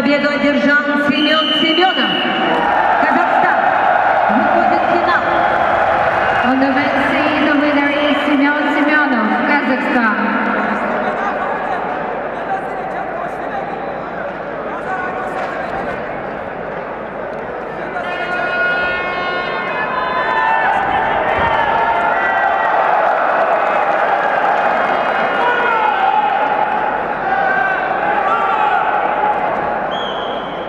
Победу одержал Семен Семенов. Казахстан выходит в финал. On the mat C, the winner is Semyon Semyonov, Kazakhstan.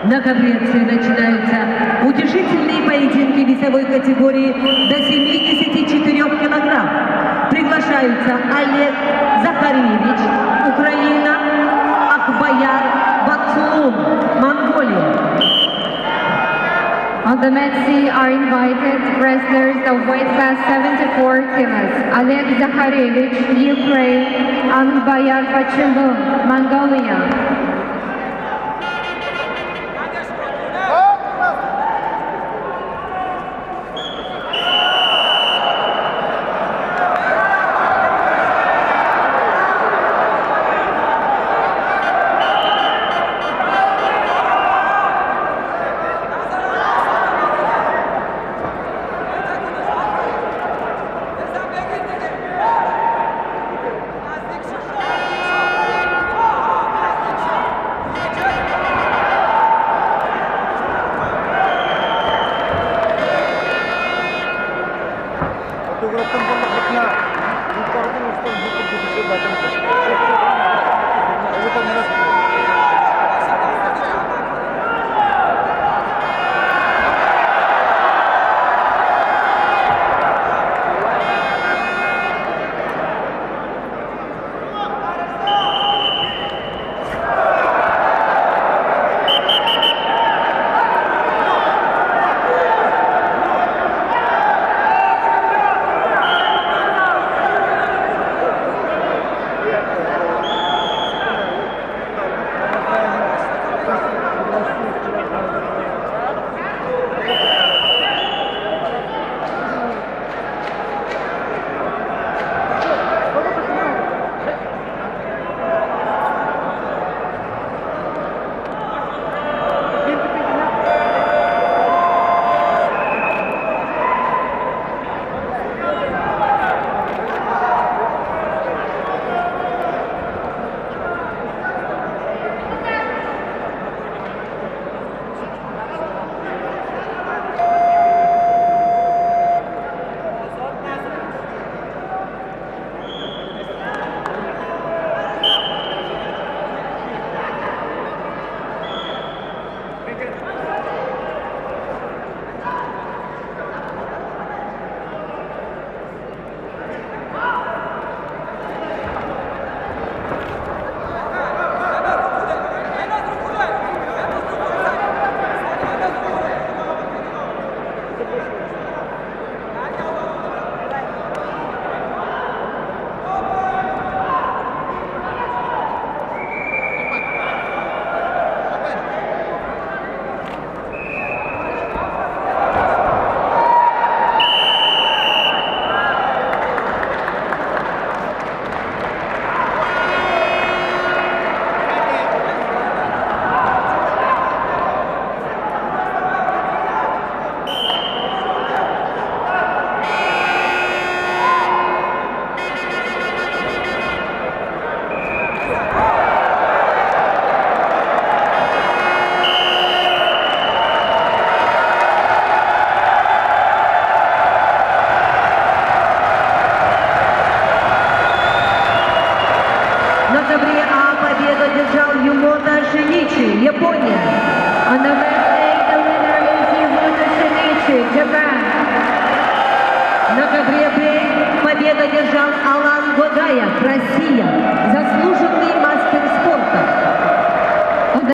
На ковре С начинаются утешительные поединки весовой категории до 74 килограмм. Приглашаются Олег Захаревич, Украина, Акбаяр Бацулун, Монголия. On the mat C are invited wrestlers of weight class 74 kilos. Oleg Zakharevich, Ukraine, Ankhbayar Batchuluun, Mongolia. На ковре А победу одержал Юмото Шиничи, Япония. On the mat A, the winner is Yumoto Shinichi, Japan.